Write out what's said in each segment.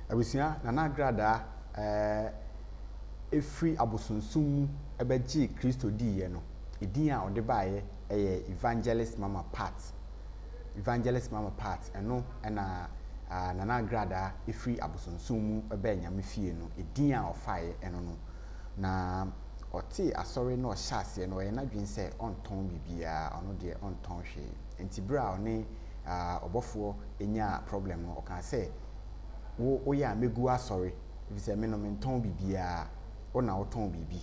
Abusua, Nana Agradaa ɛɛ firi abosonsom mu bɛgyee Kristo diiɛ no, edin a ɔde baeɛ yɛ Evangelist Mama Pat. Evangelist Mama Pat, ɛno na Nana Agradaa firi abosonsom mu baa Nyame fie no, edin a ɔfaeɛ ɛno no. Na ɔtee asɔre na ɔhyɛ aseɛ no, ɔyɛ n'adwene sɛ ɔntɔn biribiara, ɔno deɛ ɔntɔn hwee. Nti berɛ a ɔne ɔbɔfoɔ nyaa problem no, ɔkaa sɛ, Wo woyɛ a mɛgu asɔre, ɛfiri sɛ me no mentɔn biribiara, wo na wotɔn biribi.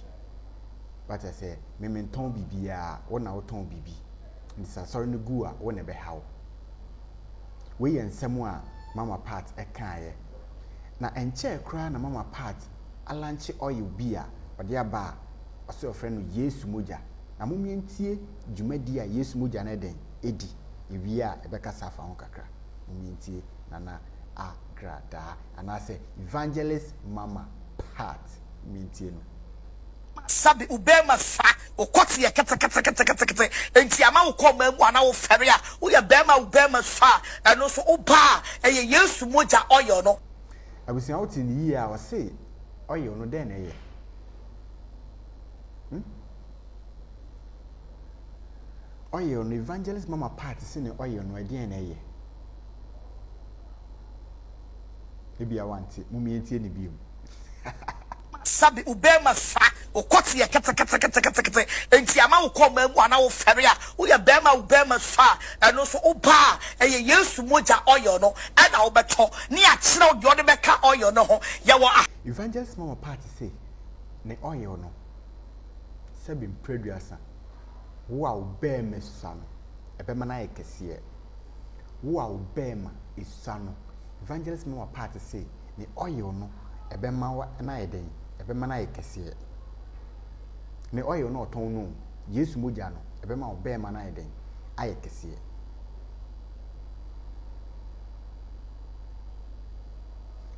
Wate aseɛ? Me mentɔn biribiara, wo na wotɔn biribi. Nti sɛ asɔre no gu a, wo na ɛbɛha wo. Wei yɛ nsɛm a Mama Pat kaeɛ. Na ɛnkyɛɛ koraa na Mama Pat alankye oil bi a ɔde aba a ɔse ɔfrɛ no Yesu Mogya. Na mom yɛntie dwumadie a Yesu Mogya no ɛdɛn? Ɛdi. Yɛwie a yɛbɛkasa afa ho kakra. Mom yɛntie Nana Agradaa anaasɛ Evangelist Mama Pat. Mom yɛntie no. Sabi wo bɛɛma sa wo kɔte yɛ keteketeketekete enti ama wo kɔ ɔman mu a na wo fɛre a wo yɛ bɛɛma wo bɛɛma sua a ɛno nso wo ba a ɛyɛ Yesu mogya oil no. Abusua wo te no yie a ɔse oil no dɛn na ɛyɛ? Hmm? Oil no evangelist mama part se ne oil no ɛdeɛn na ɛyɛ? Ebia wante, mom yɛntie ne biom. Sabi wo bɛɛma sa wo kɔte yɛ keteketeketekete enti ama wo kɔ ɔman mu a na wo fɛre a wo yɛ bɛɛma wo bɛɛma sua a ɛno nso wo ba a ɛyɛ Yesu mogya oil no ɛna wo bɛtɔ ne akyerɛ wo deɛ ɔde bɛka oil no ho yɛwɔ a. Evangelist mama part se ne oil no sɛbi mprɛduasa wo a wo bɛɛma sua no ɛbɛma no ayɛ kɛseɛ wo a wo bɛɛma sua no Evangelist mama part se ne oil no ɛbɛma wo no ayɛ dɛn? Ɛbɛma no ayɛ kɛseɛ. Ne oil no a ɔtɔn no o, Yesu mogya no, ɛbɛma wo bɛɛma no ayɛ dɛn? Ayɛ kɛseɛ.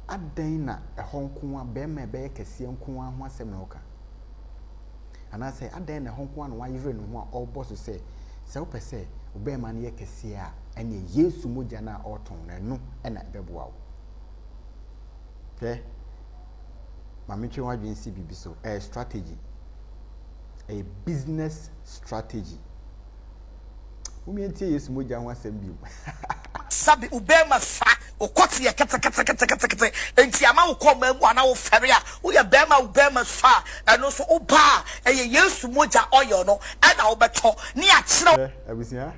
Adɛn na ɛhɔ nko ara, bɛɛma a ɛbɛyɛ kɛseɛ nko ara ho asɛm na ɔka? Anaasɛ adɛn na ɛhɔ nko ara na wayere ne ho a ɔrebɔ so sɛ, sɛ wopɛ sɛ wo bɛɛma no yɛ kɛseɛ a, ɛneɛ Yesu mogya no a ɔretɔn no, ɛno na ɛbɛboa wo. Hwɛ, ma mentwe w'adwene nsi biribi so. Ɛyɛ strategy. Ɛyɛ business strategy. Momma yɛntie Yesu mogya ho asɛm bio. Sabi wo bɛɛma sa wo kɔte yɛ keteketeketekete enti ama wo kɔ ɔman mu a na wo fɛre a wo yɛ bɛɛma wo bɛɛma sua a ɛno nso wo ba a ɛyɛ Yesu mogya oil no ɛna wo bɛtɔ ne akyerɛ Hwɛ, abusua,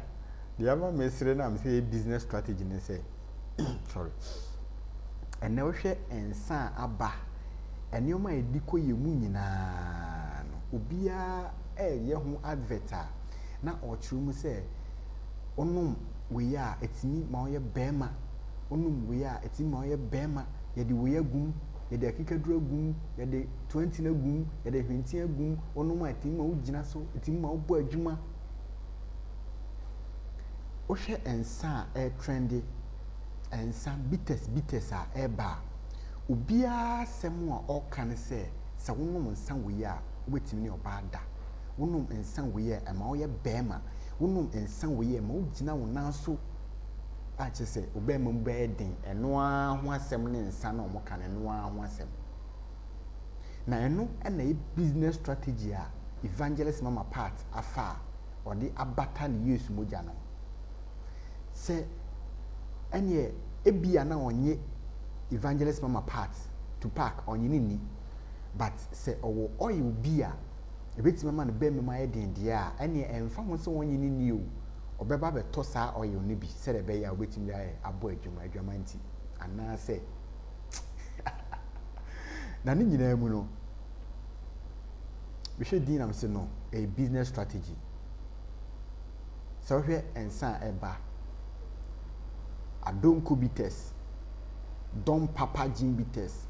deɛ ama mesere no a mesɛ ɛyɛ business strategy ne sɛ, sorry, ɛnnɛ wohwɛ nsa a aba, nneɛma a yɛde kɔ yɛn mu nyinaa no, obiara reyɛ ho advert a, na ɔrekyerɛ mu sɛ wonom wei a, ɛtumi ma woyɛ barima, wonom wei a, ɛtumi ma woyɛ barima, yɛde wei agu mu, yɛde akekaduro agu mu, yɛde toantin agu mu, yɛde hwentia agu mu, wonom a ɛtumi ma wogyina so, ɛtumi ma wobɔ adwuma. Wohwɛ nsa a ɛretrɛnde, nsa bitters bitters a ɛreba a, obiara asɛm a ɔreka ne sɛ, sɛ wonom nsa wei a, wobɛtumi ne ɔbaa ada. Wonom nsa wei a, ɛma woyɛ barima. Wonom nsa wei a, ɛma wogyina wo nan so a kyerɛ sɛ wo barima mu bɛyɛ den. Ɛno ara ho asɛm ne nsa no a wɔka no, ɛno ara ho asɛm. Na ɛno na ɛyɛ business strategy a Evangelist Mama Pat afa a ɔde abata ne Yesu mogya no ho. Sɛ ɛneɛ ebia na ɔnye Evangelist Mama Pat, Tupac, ɔnye no nni, but sɛ ɔwɔ oil bi a ɛbɛtumi ama no bɛmma mu ayɛ den deɛ a, ɛneɛ ɛmfa ho sɛ ɔnye no nni o, ɔbɛba abɛtɔ saa oil no bi sɛdeɛ ɛbɛyɛ a ɔbɛtumi de ayɛ abɔ adwuma, adwaman nti, anaasɛ na ne nyinaa mu no, Mehwɛ din na mese no ɛyɛ business strategy. Sɛ wohwɛ nsa a ɛba, Adonko bitters, Don Papa gin bitters,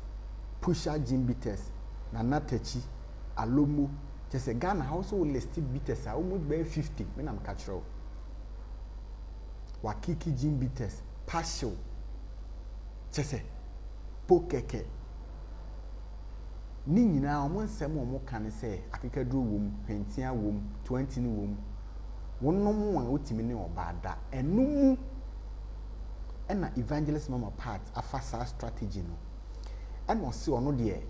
Pusha gin bitters, Nana Takyi, Alomo, kyerɛ sɛ Ghana ha wo sɛ wo list bitters a almost bɛyɛ 50 me na meka kyerɛ wo. Wakiki gin bitters, Pashew, kyerɛ sɛ po kɛkɛ. Ne nyinaa wɔn nsɛm a wɔka ne sɛ akekaduro wom, hwentea wom, toantini wom. Wonom a wotumi ne ɔbaa da. Ɛno mu na Evangelist Mama Pat afa saa strategy no. Ɛna ɔse ɔno deɛ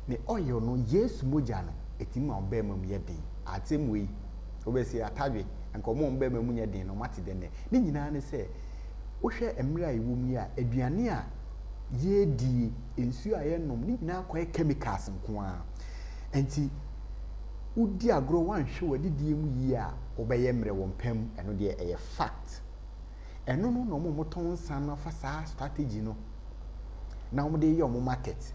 ne oil no, Yesu mogya no, ɛtumi ma wo bɛɛma mu yɛ den. Asɛm wei, wobɛse atadwe, nka ɔmo a ɔmo bɛɛma mu nyɛ den no, ɔmo ate dɛn nɛ? Ne nyinaa ne sɛ, wohwɛ mmerɛ a yɛwɔ mu yi a, aduane a yɛdie, nsuo a yɛnom, ne nyinaa kɔyɛ chemicals nko ara. Nti, wodi agorɔ, woanhwɛ w'adidie mu yie a, wobɛyɛ mmerɛ wɔ mpa mu, ɛno deɛ ɛyɛ fact. Ɛno no na wɔn a wɔtɔn nsa no afa saa strategy no na wɔde yɛ wɔn market.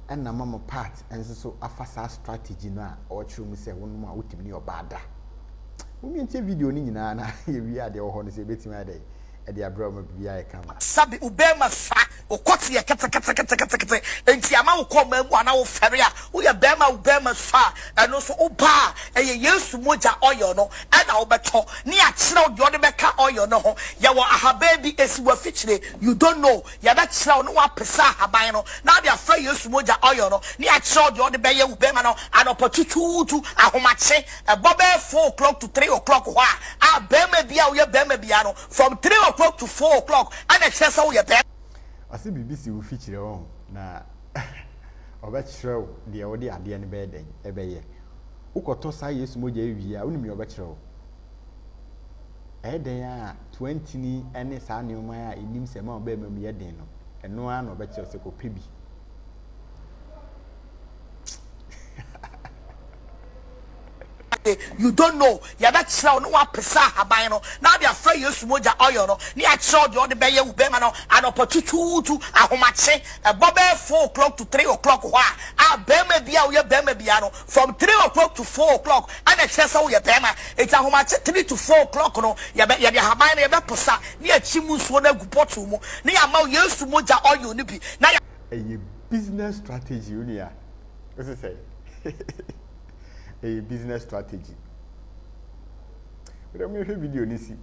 Ɛna mama part nso so afa saa strategy no a ɔrekyerɛ mu sɛ wonom a wotumi ne ɔbaa da. Mommie ntie video no nyinaa na yɛwie adeɛ wɔ hɔ no sɛ yɛbɛtumi ayɛ dɛ ɛde abrɛ wo ma biribiara ayɛ kama. Sabi wo bɛɛma sa wo kɔte yɛ keteketeketekete enti ama wo kɔ ɔman mu a na wo fɛre a woyɛ bɛɛma wo bɛɛma sua a ɛno nso wo ba a ɛyɛ Yesu mogya oil no ɛna wo bɛtɔ ne akyerɛ wo deɛ ɔde bɛka oil no ho yɛwɔ ahaban bi esi wɔ afikyire you don't know yɛbɛkyerɛ wo ne wapesa ahaban no na ade afra Yesu mogya oil no ne akyerɛ wo deɛ ɔde bɛyɛ wo bɛɛma no anɔpa tutuutu ahomakye ɛbɔ bɛyɛ 4 o'clock to 3 o'clock hɔ a a bɛɛma bi a woyɛ bɛɛma bia no From 3 o'clock to 4 o'clock ɛna ɛkyerɛ sɛ woyɛ bɛrima. Ɔse biribi si wo fikyire hɔ na ɔbɛkyerɛ wo deɛ wode adeɛ no bɛyɛ dɛn ɛbɛyɛ. Wokɔtɔ saa Yesu mogya yi wie a wonim deɛ ɔbɛkyerɛ wo. Ɛyɛ dɛn a toa ntini ne saa nneɛma a ɛnim sɛ ɛma ɔbɛrima mu yɛ den no, ɛno ara na ɔbɛkyerɛ wo sɛ kɔpɛ bi. You don't know yɛbɛkyerɛ wo ne woapesa ahaban no na ade afra Yesu mogya oil no ne akyerɛ wo deɛ ɔde bɛyɛ wo bɛrima no anɔpa tutuutu ahomakye ɛbɔ bɛyɛ 4 o'clock to 3 o'clock hɔ a a bɛrima bi a woyɛ bɛrima bia no from 3 o'clock to 4 o'clock ɛna ɛkyerɛ sɛ woyɛ bɛrima eti ahomakye 3 to 4 o'clock no yɛbɛ yɛde ahaban no yɛbɛposa ne akyi mu nsuo no agu bottle mu ne yɛama wo Yesu mogya oil no bi na yɛ Ɛyɛ business strategy onua. Wose sɛ ɛyɛ business strategy. Wode mo hwɛ video no si.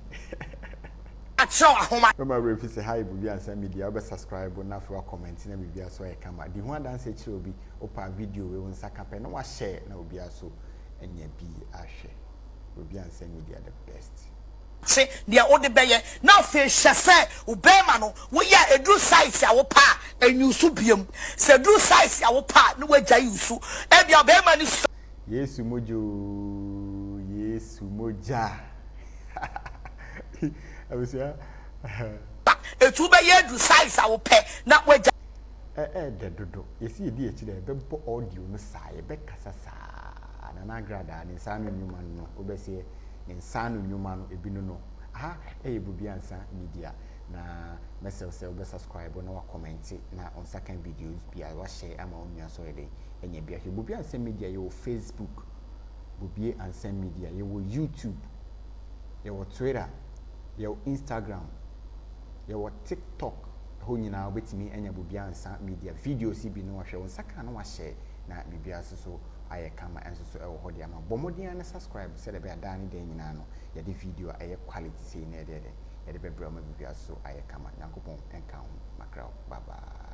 Akyerɛw ahoma. Mɛma werɛ fi sɛ ha yɛ Bobi Ansa Media, wobɛ subscribe na afei wa comment na biribiara so ayɛ kama. Di ho adanse kyerɛ obi, wopɛ a video wei wo nsa ka pɛ na wa share na obiara so anya bi ahwɛ. Bobi Ansa Media the best. Kye deɛ wode bɛyɛ na afei hyɛ sɛ wo bɛɛma no woyɛ a ɛduru size a wopɛ a ɛnyusu biom sɛ ɛduru size a wopɛ a na wagyae yusu ebia bɛɛma no sua. Yesu mogya oo Yesu mogya abusua. Etu wobɛyɛ aduru size a wopɛ na wagyae. Ɛɛdɛ dodo yɛsi yɛdi akyire a yɛbɛbɔ audio no saa yɛbɛkasa saa Nana Agradaa ne nsa ano nnwuma no no wobɛseɛ ne nsa ano nnwuma no ebi no no aha ɛyɛ Bobiansa Media na mɛsrɛ wo sɛ wobɛ subscribe na wa comment na wo nsa ka videos bi a wa share ama wo nua nso ayɛ dɛn anya bi ahwɛ. Bobie Ansɛm Media yɛwɔ Facebook, Bobie Ansɛm Media, yɛwɔ YouTube, yɛwɔ Twitter, yɛwɔ Instagram, yɛwɔ TikTok, ɛhɔ nyinaa wobɛtumi anya Bobie Ansa Media videos yi bi na wahwɛ, wo nsa ka na wa share na biribiara nso so ayɛ kama nso so ɛwɔ hɔ de ama. Bɔ mmɔden ara na subscribe sɛdeɛ ɛbɛyɛ a daa ne daa nyinaa no yɛde video a ɛyɛ quality sei na yɛde yɛ dɛn yɛde bɛbrɛ wo ma biribiara nso so ayɛ kama. Nyankopɔn nka wo ho. Makra wo. Bye bye.